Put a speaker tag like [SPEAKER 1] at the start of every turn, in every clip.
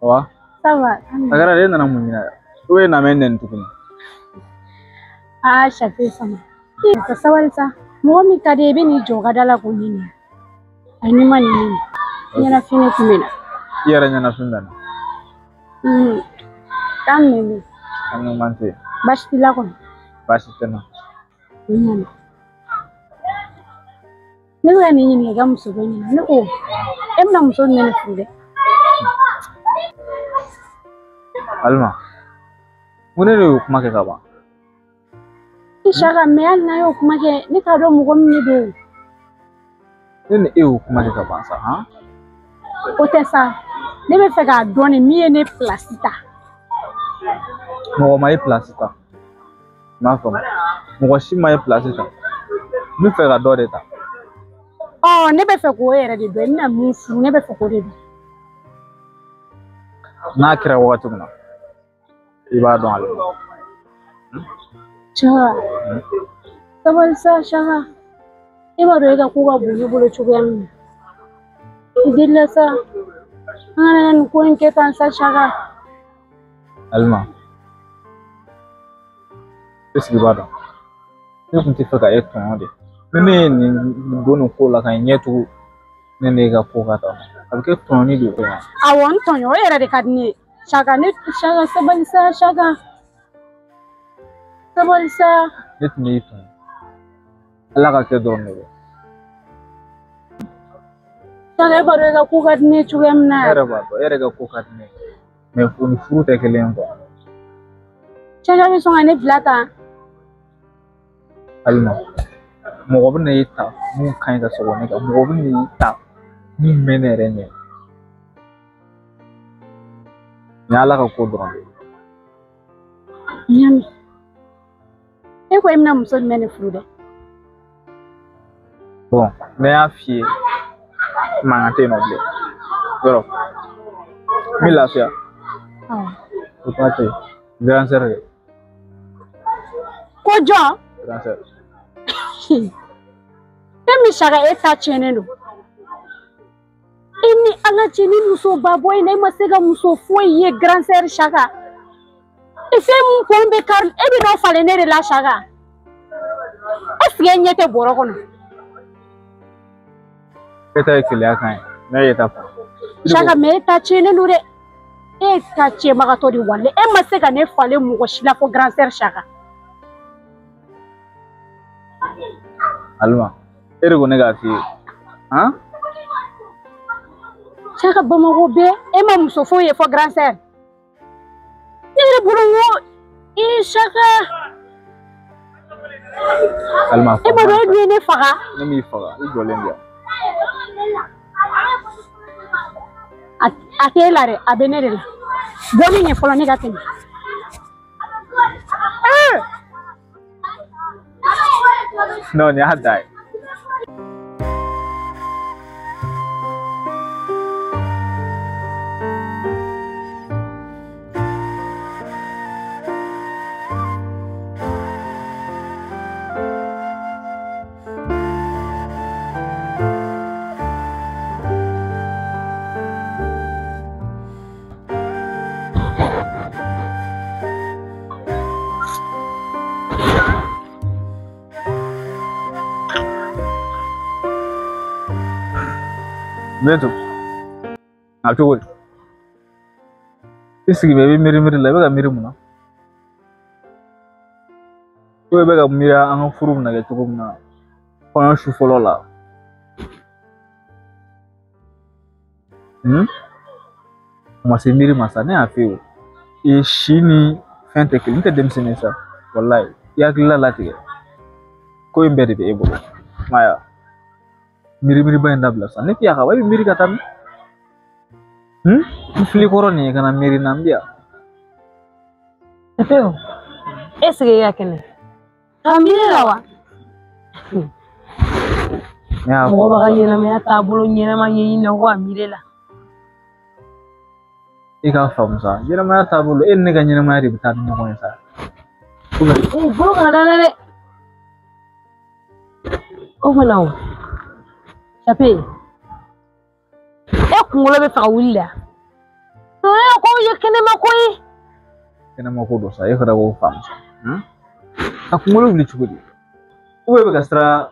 [SPEAKER 1] Ça va?
[SPEAKER 2] Ça va.
[SPEAKER 1] A kɛra de, e nana mun ɲini yan? O ye na mɛ nɛni tuguni.
[SPEAKER 2] Aa Safe sama. Ka sabali sa. Mɔgɔ min ka di ye, i bɛ n'i jɔ ka da la k'o ɲini. Ayi, n'i ma nin ɲini. Ɲɛnafin de tun bɛ na.
[SPEAKER 1] I yɛrɛ ɲɛnafin bɛ na.
[SPEAKER 2] K'an nɛni.
[SPEAKER 1] An ɲuman tɛ yen.
[SPEAKER 2] Baasi t'i la kɔni?
[SPEAKER 1] Baasi tɛ n na.
[SPEAKER 2] N nana. Ne bɛ ka nin ɲininka i ka muso ko ɲɛna. Ne ko e bɛna muso jumɛn de furu dɛ?
[SPEAKER 1] Alima, n ko ne de y'o kuma kɛ ka ban.
[SPEAKER 2] Saka, mɛ hali n'a y'o kuma kɛ, ne t'a dɔn mɔgɔ min de don.
[SPEAKER 1] Ne ni e y'o kuma kɛ ka ban sa, han?
[SPEAKER 2] O tɛ sa, ne bɛ fɛ k'a dɔn de min ye ne pilasi ta.
[SPEAKER 1] Mɔgɔ ma e pilasi ta. I m'a faamu. Mɔgɔ si ma e pilasi ta. N bɛ fɛ ka dɔ de ta.
[SPEAKER 2] Ɔ, ne bɛ fɛ k'o yɛrɛ de dɔn. I bɛna mun furu, ne bɛ fɛ k'o de dɔn.
[SPEAKER 1] N'a kɛra wagati min na, i b'a dɔn ale.
[SPEAKER 2] Saka, sabali sa Saka. E b'a dɔn e ka ko ka bon ne bolo cogoya min na. I delila sa. An kana nin ko in kɛ tan sa Saka.
[SPEAKER 1] Alima, est-ce que i b'a dɔn? Ne tun tɛ fɛ ka e tɔɲɔ de. Ni ne ye nin don nin ko la ka ɲɛ tugu ne n'e ka ko ka taa, a bɛ kɛ tɔɲɔni de ye.
[SPEAKER 2] Awɔ, n tɔɲɔ, o yɛrɛ de ka di ne ye. Saka, ne Saka, sabali sa Saka. Sabali sa.
[SPEAKER 1] Ne tun b'i tɔɲɔ. Ala ka kɛ dɔrɔn de don.
[SPEAKER 2] Saka, e b'a dɔn e ka ko ka di ne ye cogoya min na.
[SPEAKER 1] Ne yɛrɛ b'a dɔn, e yɛrɛ ka ko ka di ne ye. Mɛ o ni furu tɛ kelen ye kuwa.
[SPEAKER 2] Saka bɛ sɔn ka ne bila tan.
[SPEAKER 1] Alima, mɔgɔ bɛ na e ta mun ka ɲi ka sɔgɔ ne kan, mɔgɔ bɛ na e ta mun bɛ ne yɛrɛ ɲɛ. Nin ye Ala ka ko dɔrɔn de ye.
[SPEAKER 2] N y'a mɛn. E ko e bɛna muso jumɛn de furu dɛ?
[SPEAKER 1] Bon, ne y'a f'i ye, mankan tɛ yen nɔ bilen. Yɔrɔ, n bɛ lafiya.
[SPEAKER 2] Awɔ.
[SPEAKER 1] O kuma tɛ yen. Grand sœur de.
[SPEAKER 2] Ko jɔn?
[SPEAKER 1] Grand sœur.
[SPEAKER 2] E min Saka, e ta tiɲɛnen don. E ni Ala cɛ, ni musoba bɔ in na, e ma se ka muso foyi ye grand sœur Saka. E fɛn mun kun bɛ kari, e bɛ n'o falen ne de la Saka. Est ce que e ɲɛ tɛ bɔrɔ kɔnɔ?
[SPEAKER 1] E ta ye keleya kan ye, ne ye ta fɔ.
[SPEAKER 2] Saka, mɛ e ta tiɲɛnen don dɛ. E ta tiɲɛbagatɔ de wale. E ma se ka ne falen mɔgɔ si la fo grand sœur Saka.
[SPEAKER 1] Alima, e de ko ne k'a f'i ye. Han?
[SPEAKER 2] Saka, Bamakɔ bɛɛ, e ma muso foyi ye fo grand sœur. Ne yɛrɛ bolo n ko ee Saka.
[SPEAKER 1] Alima,
[SPEAKER 2] E ma dɔn e dun ye ne faga.
[SPEAKER 1] Ne m'i faga, i jɔlen bɛ yan.
[SPEAKER 2] A tɛ e la dɛ, a bɛ ne de la. Bɔ ne ɲɛ fɔlɔ, ne ka tɛmɛ.
[SPEAKER 1] Non, nin y'a da ye. Bintu, a cogo di? I sigi bɛ i bɛ miiri miiri la, i bɛ ka miiri mun na? I bɛ ka miiri an ka furu bɛna kɛ cogo min na kɔɲɔ su fɔlɔ la. O ma se miiri ma sa, ne y'a f'i ye o. I si ni fɛn tɛ kelen, n tɛ denmisɛnnin ye sa, walayi. I hakilila latigɛ. Ko in bɛɛ de bɛ e bolo. I m'a ye wa? Miiri miiriba in dabila sa, ne tɛ yan ka ban, e bɛ miiri ka taa min? N fili kɔrɔ nin ye ka na miiri na, n bɛ yan.
[SPEAKER 3] Pewu, e sigi ka kɛnɛ. Ka miiri la wa?
[SPEAKER 1] Ne y'a
[SPEAKER 3] Mɔgɔ
[SPEAKER 1] fɔ
[SPEAKER 3] b'a ka
[SPEAKER 1] sa.
[SPEAKER 3] ɲɛnamaya taabolo ɲɛnama ɲɛɲini na ko ka miiri la.
[SPEAKER 1] I k'a faamu sa, ɲɛnamaya taabolo, e ni ne ka ɲɛnamaya de bɛ taa ni ɲɔgɔn ye sa.
[SPEAKER 3] Ee, bolo kana da dɛ. O fana o. Sape, e kunkolo bɛ fɛ ka wuli la. Ne ko ye kɛnɛma ko ye.
[SPEAKER 1] Kɛnɛma ko don sa, e fana b'o faamu sa. A kunkolo wuli cogo di? Ou bɛ ka siran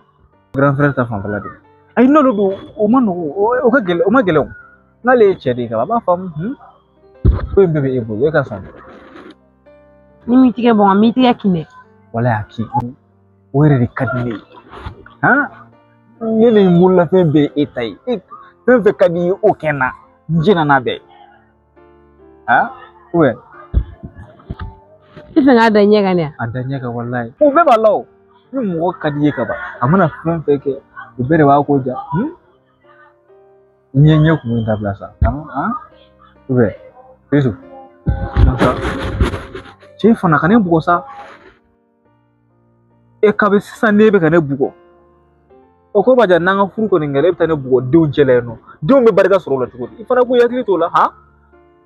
[SPEAKER 1] grand frère ta fanfɛla de. Ayi n'olu don o ma nɔgɔn, o ka gɛlɛn, o ma gɛlɛn o. N'ale ye cɛ de ye ka ban, a b'a faamu. Ko in bɛɛ bɛ e bolo, e ka sɔn.
[SPEAKER 3] Ni m'i tigɛ bɔn, m'i tigɛ kin dɛ.
[SPEAKER 1] Walayi a kin. O yɛrɛ de ka di ne ye. Han? Ne ni n bololafɛn bɛɛ ye e ta ye. E fɛn fɛn ka di i ye o kɛ n na, n jɛnna n'a bɛɛ ye. Han? Ou bien?
[SPEAKER 3] I fɛ k'a da ɲɛ kan dɛ.
[SPEAKER 1] A da ɲɛ kan walayi. O bɛɛ b'a la o. Ni mɔgɔ ka di i ye ka ban, a mana fɛn fɛn kɛ, o bɛɛ de b'a ko ja. N ye ɲɛ kun dabila sa. Han? Ou bien? Yesu. Cɛ fana ka ne bugɔ sa. E kabi sisan n'e bɛ ka ne bugɔ. O ko b'a jira n'an ka furu kɔni kɛra e bɛ taa ne bugɔ denw cɛla yen nɔ. Denw bɛ barika sɔrɔ o la cogo di? I fana k'u hakili t'o la han?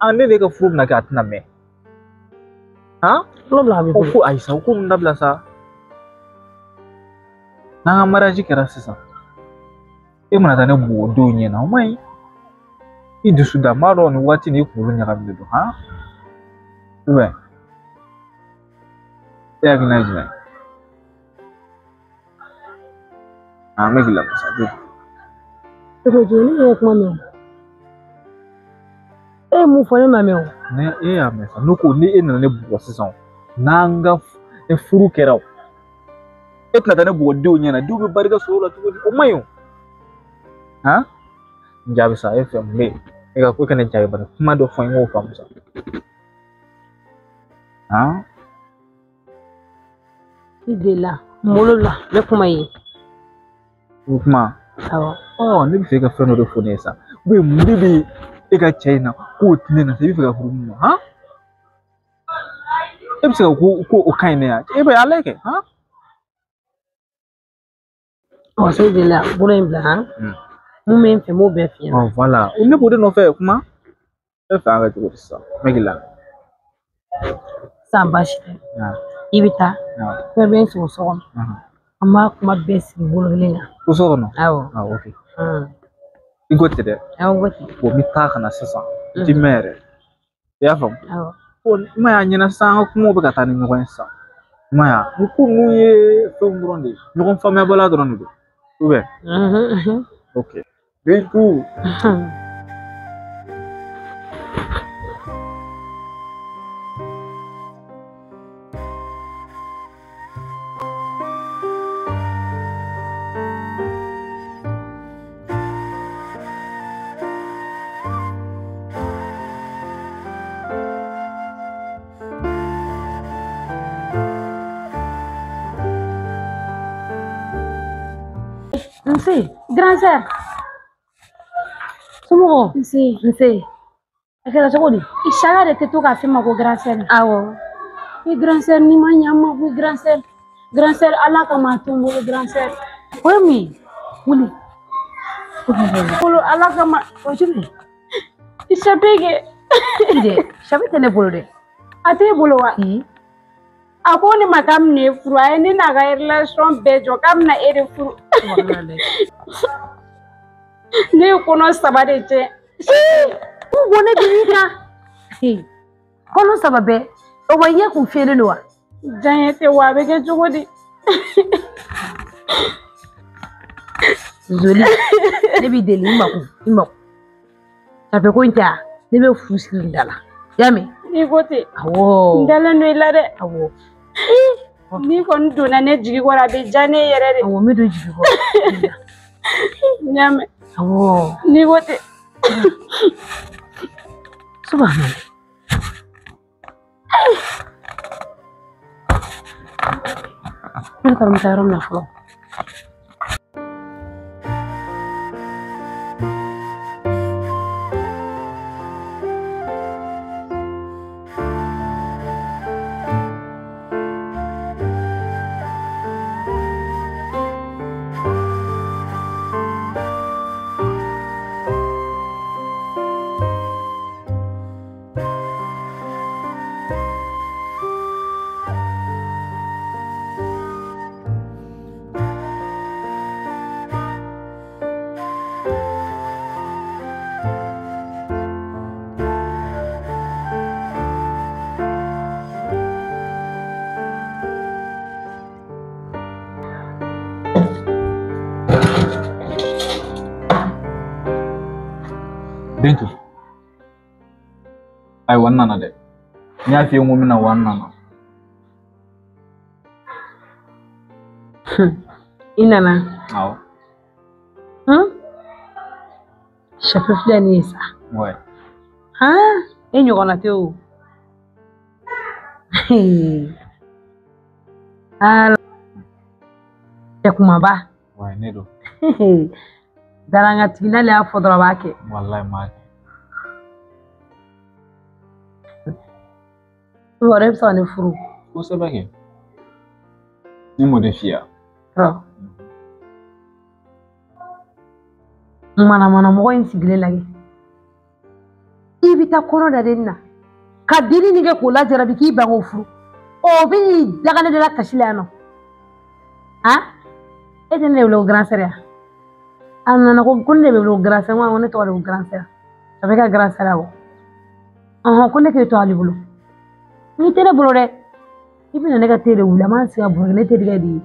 [SPEAKER 1] An ne n'e ka furu bɛna kɛ a tɛna mɛn. Han? O ko ayi sa, o ko ninnu dabila sa. N'an ka mariage kɛra sisan, e mana taa ne bugɔ denw ɲɛna, o man ɲi. I dusu da, n b'a dɔn nin waati nin i kunkolo ɲagaminen don han? Ou bien? E hakilina ye jumɛn ye? An bɛ k'i lamɛn sa.
[SPEAKER 3] Ne ye kuma mɛn o. E ye mun fɔ ne ma mɛn o.
[SPEAKER 1] Ne e y'a mɛn sa, ne ko ni e nana ne bugɔ sisan, n'an ka furu kɛra o, e tɛna taa ne bugɔ denw ɲɛna, denw bɛ barika sɔrɔ o la cogo di? O man ɲi o. Han? N jaabi sa, e fɛ mun bɛ yen? E ka ko e ka ne jaabi bani, kuma dɔ fɔ n ye n k'o faamu sa. Han?
[SPEAKER 3] I delila, n bolo la, n bɛ kuma ye.
[SPEAKER 1] O kuma?
[SPEAKER 3] Awɔ.
[SPEAKER 1] Ɔ ne bɛ fɛ e ka fɛn dɔ de fɔ ne ye sa. Mun de bɛ e ka cɛ in na k'o tɛ ne na sa, i bɛ fɛ ka furu mun ma han? E bɛ se ka ko o ka ɲi ne ya? E bɛ ala kɛ han?
[SPEAKER 3] Ɔ so delila, bolo in bila han? Mun bɛ n fɛ n b'o bɛɛ f'i ɲɛna.
[SPEAKER 1] Ɔ voilà, ne b'o de nɔfɛ kuma. E fɛ an ka cogo di sisan? N bɛ k'i lamɛn.
[SPEAKER 3] Sisan baasi tɛ. I bɛ taa. Fɛn bɛ n sɔrɔ so kɔnɔ. An b'a kuma bɛɛ sigi bolo kelen kan.
[SPEAKER 1] Ko so kɔnɔ?
[SPEAKER 3] Awɔ.
[SPEAKER 1] Awɔ, ok. I ko ten dɛ.
[SPEAKER 3] Awɔ, n ko ten.
[SPEAKER 1] Bon, n bɛ taa ka na sisan. N ti mɛn yɛrɛ. I y'a faamu?
[SPEAKER 3] Awɔ.
[SPEAKER 1] Bon, i ma ye a ɲɛna sisan an ka kumaw bɛ ka taa ni ɲɔgɔn ye sisan. I ma ye a? Nin ko ninnu ye fɛnw dɔrɔn de ye. Ɲɔgɔn faamuyabaliya dɔrɔn de don. Ou bien? Ok. Bintu.
[SPEAKER 3] Nse,
[SPEAKER 2] grand sœur.
[SPEAKER 3] Somɔgɔw?
[SPEAKER 2] Nse.
[SPEAKER 3] Nse. A kɛra cogo di?
[SPEAKER 2] I saka de tɛ to k'a f'i ma ko grand sœur.
[SPEAKER 3] Awɔ.
[SPEAKER 2] I grand sœur n'i ma ɲɛ n ma ko grand sœur. Grand sœur Ala kama a to n bolo grand sœur.
[SPEAKER 3] O ye mun ye? Wuli.
[SPEAKER 2] Bolo Ala kama.
[SPEAKER 3] O ye jumɛn ye?
[SPEAKER 2] I sape kɛ.
[SPEAKER 3] Dɛ, sape tɛ ne bolo dɛ.
[SPEAKER 2] A t'e bolo wa? A ko ne ma k'a bɛna e furu, a ye ne n'a ka relation bɛɛ jɔ k'a bɛna e de furu. Ne ye kɔnɔ saba de tiɲɛ.
[SPEAKER 3] N ko ne b'i kan. Kɔnɔ saba bɛɛ, o ma ɲɛ kun fiyɛlen don wa?
[SPEAKER 2] Diyaɲɛ tɛ wa, a bɛ kɛ cogo di?
[SPEAKER 3] Zoli, ne b'i deli i mako, i mako. Safe ko in tɛ wa? Ne bɛ fu siri n da la. I y'a mɛn?
[SPEAKER 2] N'i ko ten.
[SPEAKER 3] Awɔ.
[SPEAKER 2] N dalen don i la dɛ.
[SPEAKER 3] Awɔ.
[SPEAKER 2] N'i kɔni donna ne jigi kɔrɔ a bɛ diya ne yɛrɛ de.
[SPEAKER 3] Awɔ, n bɛ don jigi kɔrɔ.
[SPEAKER 2] N y'a mɛn.
[SPEAKER 3] Awɔ.
[SPEAKER 2] N'i ko ten.
[SPEAKER 3] Subhanallah. Ne kɔni bɛ taa yɔrɔ min na fɔlɔ.
[SPEAKER 1] Ayiwa n nana dɛ. N y'a f'i ye n ko n bɛna wa n nana.
[SPEAKER 3] I nana?
[SPEAKER 1] Awɔ.
[SPEAKER 3] Safe filɛ nin ye sa.
[SPEAKER 1] Ouais.
[SPEAKER 3] Han, e ɲɔgɔnna tɛ o. Ala. Cɛ kumaba.
[SPEAKER 1] Ouais, ne don.
[SPEAKER 3] Darangatigi n'ale y'a fɔ dɔrɔn a b'a kɛ.
[SPEAKER 1] Walayi n b'a kɛ.
[SPEAKER 3] I b'a dɔn e bɛ se ka ne furu.
[SPEAKER 1] Kosɛbɛ kɛ. Ne m'o de f'i ye.
[SPEAKER 3] Manamana mɔgɔ in sigilen lajɛ. I bɛ taa kɔnɔ da den na. Ka denni nin kɛ k'o lajarabi k'i ban k'o furu. O bɛ n'i daga ne de la kasi la yan nɔ. Han? E tɛ ne de wele ko grand sœur ya? A nana ko ne de bɛ wele ko grand sœur, n ko ne tɔgɔ de ko grand sœur. A bɛ ka grand sœur awɔ. Ɔhɔn, ko ne k'e to ale bolo. N'i tɛ ne bolo dɛ, i bɛna ne ka te de wuli, an b'an sigi ka baro kɛ, ne terikɛ de ye.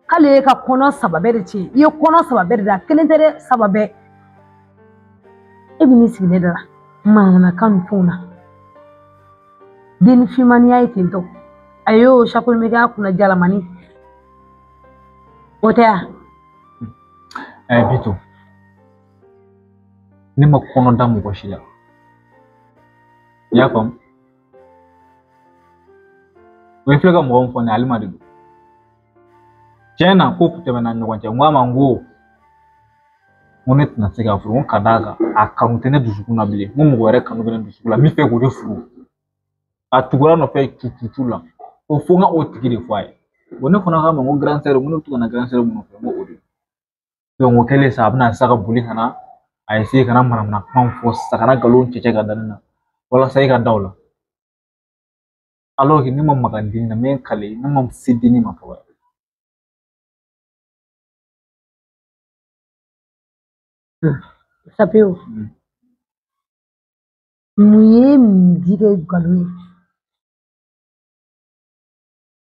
[SPEAKER 3] K'ale ye ka kɔnɔ 3 bɛɛ de tiɲɛ. I ye kɔnɔ 3 bɛɛ de da, kelen tɛ dɛ, 3 bɛɛ. E bɛ n'i sigi ne da la, manamanakan ni fɛnw na. Denni finmaniya ye ten tɔ. A y'o sakoli bɛ k'a kunna jalamani. O tɛ wa?
[SPEAKER 1] Bintu, ne ma kɔnɔ da mɔgɔ si la. I y'a faamu? O ye filɛ ka mɔgɔ min fɔ nin ye, Alima de don. Tiɲɛ na ko tɛmɛna ɲɔgɔn cɛ, n ko a ma n ko ne tɛna se k'a furu, n ko ka d'a kan a kanu tɛ ne dusukun na bilen, n ko mɔgɔ wɛrɛ kanu bɛ ne dusukun la, n bɛ fɛ k'o de furu. A tugura nɔfɛ cucucu la, ko fo n ka o tigi de fɔ a ye. Bon ne fana k'a ma n ko grand sœur, n ko ne bɛ to ka na grand sœur mun nɔfɛ, n ko o de. Donc o kɛlen sa, a bɛna sa ka boli ka na a essayer ka na manamana kumaw fɔ sisan, ka na nkalon cɛ ka da ne na walasa e ka da o la. Alors que ne ma maga denni na, n bɛ n kale, ne ma se denni ma fɔlɔ.
[SPEAKER 3] Sape o. Mun ye nin di kɛ nkalon ye?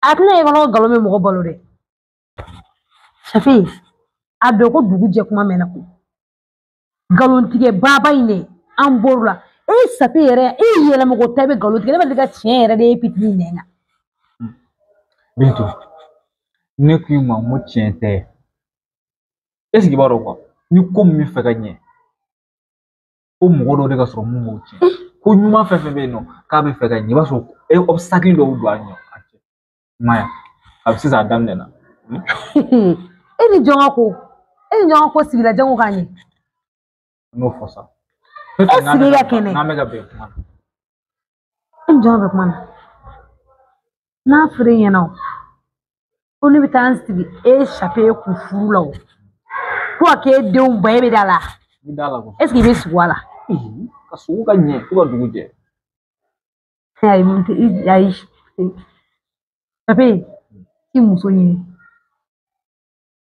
[SPEAKER 3] A tɛna ye kɔnɔ ko nkalon bɛ mɔgɔ balo dɛ. Safe, a dɔn ko dugu jɛ kuma mɛnna ko. Nkalontigɛ baba in dɛ, an bɔr'o la. E Safe yɛrɛ, e yɛlɛmɔgɔ ta bɛ nkalon tigɛ, ne ma deli ka tiɲɛ yɛrɛ de ye pitini nɛn kan.
[SPEAKER 1] Bintu, ne k'i ma n ko tiɲɛ tɛ. Est ce que i b'a dɔn quoi? Ni ko min bɛ fɛ ka ɲɛ, ko mɔgɔ dɔw de ka sɔrɔ mun b'o tiɲɛ. Ko ɲuman fɛn fɛn bɛ yen nɔ k'a bɛ fɛ ka ɲɛ, i b'a sɔrɔ e obstacle dɔw don a ɲɛ. I m'a ye a bɛ sisan a daminɛ na.
[SPEAKER 3] E ni jɔn ka ko, e ni jɔn ka ko sigila jango k'a ɲɛ.
[SPEAKER 1] N y'o fɔ sa.
[SPEAKER 3] E sigi ka kɛnɛ.
[SPEAKER 1] N'an bɛ ka bɛn kuma na.
[SPEAKER 3] E ni jɔn bɛ kuma na. N'a fɔra e ɲɛna o, ko ne bɛ taa n sigi e Safe kun furu la o. Ko a k'e denw ba e bɛ da la.
[SPEAKER 1] N bɛ da la ko.
[SPEAKER 3] Est ce que i bɛ sigi a la?
[SPEAKER 1] Ka sogo ka ɲɛ fo ka dugu jɛ.
[SPEAKER 3] Ayi, ayi. Safe, i muso ɲini.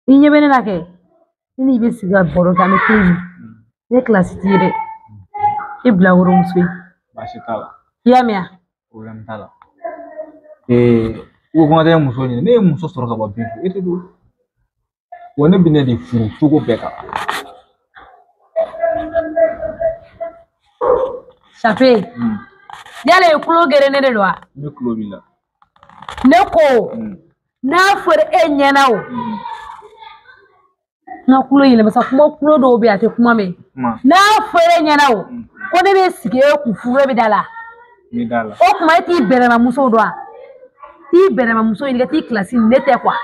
[SPEAKER 3] I ɲɛ bɛ ne la kɛ. Ne n'i bɛ sigi ka baro kɛ, an bɛ te min. Ne kilasi t'i ye dɛ. E bila woromuso ye.
[SPEAKER 1] Baasi t'a la.
[SPEAKER 3] I y'a mɛn wa?
[SPEAKER 1] Problème t'a la. I ko ko n ka taa muso ɲini. Ne ye muso sɔrɔ ka ban Bintu, e tɛ don. Wa ne bɛ ne de furu cogo bɛɛ kan.
[SPEAKER 3] Safe, yala i tulo geren ne de don wa?
[SPEAKER 1] Ne tulo b'i la.
[SPEAKER 3] Ne ko, n'a fɔra e ɲɛna o, n ka kulo yɛlɛma sa, kuma kulo dɔw bɛ yen a tɛ kuma mɛn. N'a fɔra e ɲɛna o, ko ne bɛ sigi e kun furu e bɛ da la.
[SPEAKER 1] N bɛ da la.
[SPEAKER 3] O tuma e t'i bɛrɛmamuso dɔn wa? T'i bɛrɛmamuso ɲini ka t'i kilasi ne tɛ kuwa.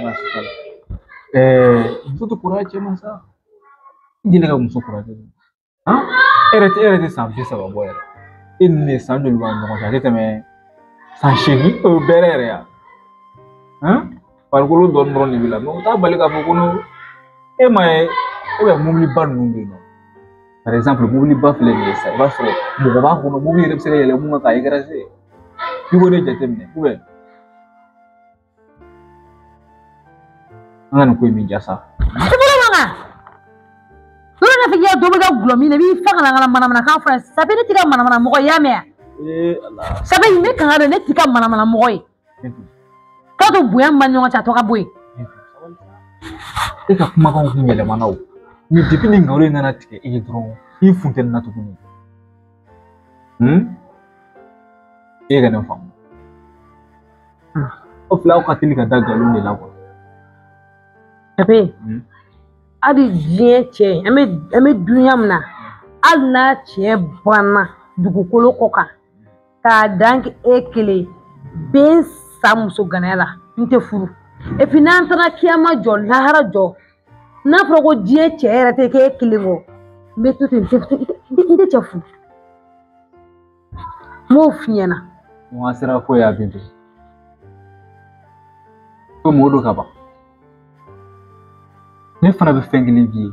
[SPEAKER 1] Baasi t'a la. Muso tɛ kɔrɔya cɛ ma sa. I deli ka muso kɔrɔya cɛ ma. Han? E yɛrɛ tɛ san 30 bɔ yɛrɛ. E ni ne san joli b'an ɲɔgɔn cɛ? A tɛ tɛmɛ san 8 o bɛrɛ yɛrɛ ya. Han? Farikolo dɔɔnin dɔrɔn de b'i la. Mɛ o t'a bali k'a fɔ ko e ma ye e bɛ mobiliba ninnu bɛ yen nɔ. Par exemple, mobiliba filɛ nin ye sisan, i b'a sɔrɔ mɔgɔ b'a kɔnɔ, mobili yɛrɛ bɛ se ka yɛlɛ mun kan k'a écraser. I b'o de jateminɛ ou bien an ka nin ko in bɛ ja sa.
[SPEAKER 3] I bolo man kan. Yɔrɔ ne fɛ k'i ka dɔ bɛ ka gulɔ min na, i b'i fa ka na n ka manamanakan fɔ yan. Safe ne t'i ka manamana mɔgɔ ye, i y'a mɛn wa?
[SPEAKER 1] Ala.
[SPEAKER 3] Safe n bɛ kanga dɔn, ne t'i ka manamana mɔgɔ ye. K'a to bonya min b'an ni ɲɔgɔn cɛ, a tɔ ka bɔ yen.
[SPEAKER 1] E ka kumakanw kun yɛlɛmana o. Mais depuis ni nkalon in nana tigɛ e ye dɔrɔn, i funteni na tuguni. E ka ne faamu. Aw fila aw ka teli ka da nkalon de la quoi.
[SPEAKER 3] Pape, hali diɲɛ cɛ, an bɛ dunuya min na, hali n'a cɛ banna dugukolo kɔ kan k'a dan kɛ e kelen bɛ n sa muso ganaya la, n tɛ furu. Et puis n'an taara kiyama jɔ, lahara jɔ, n'a fɔra ko diɲɛ cɛ yɛrɛ tɛ k'e kelen kɔ, n bɛ to ten, n tɛ cɛ furu. N b'o f'i ɲɛna.
[SPEAKER 1] N sera ko ye a Bintu. Komi o don ka ban. Ne fana bɛ fɛn kelen f'i ye.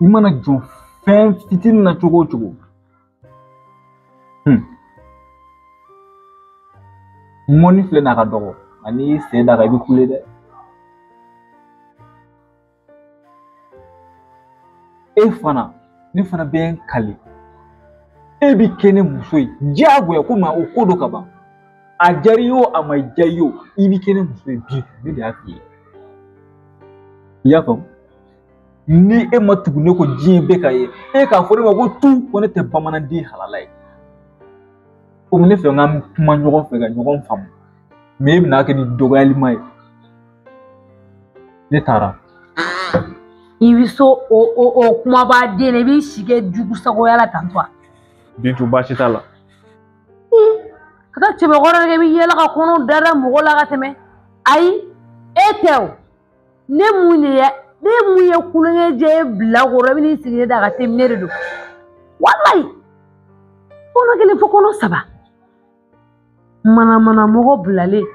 [SPEAKER 1] I mana jɔ fɛn fitinin na cogo o cogo. Mɔni filɛ nin ye a ka dɔgɔ nka n'i y'i sen d'a kan i bɛ kule dɛ. E fana, ne fana bɛ n kali. E bɛ kɛ ne muso ye diyagoya komi o ko don ka ban. A diyara i ye o, a ma diya i ye o, i bɛ kɛ ne muso ye bi, ne de y'a f'i ye. I y'a faamu? Ni e ma tugu ne kɔ diɲɛ bɛɛ ka ye, e k'a fɔ ne ma ko tu ko ne tɛ bamananden halala ye. Komi ne fɛ n ka kuma ɲɔgɔn fɛ ka ɲɔgɔn faamu, mɛ e bɛna kɛ ni dɔgɔyalima ye. Ne taara.
[SPEAKER 3] I bɛ so o kumaba den na, i b'i si kɛ jugu sagoya la tantɔ.
[SPEAKER 1] Bintu baasi t'a la.
[SPEAKER 3] Ka taa cɛbakɔrɔ kɛ, i bɛ yɛlɛ ka kɔnɔw da mɔgɔ la ka tɛmɛ. Ayi, e tɛ o. Ne mun de ye ne mun ye kulonkɛ jɛ e bila kɔrɔ, i bɛ n'i sigi ne da ka tɛmɛ ne de don. Walayi, kɔnɔ kelen fo kɔnɔ saba. Manamana mɔgɔ bilalen.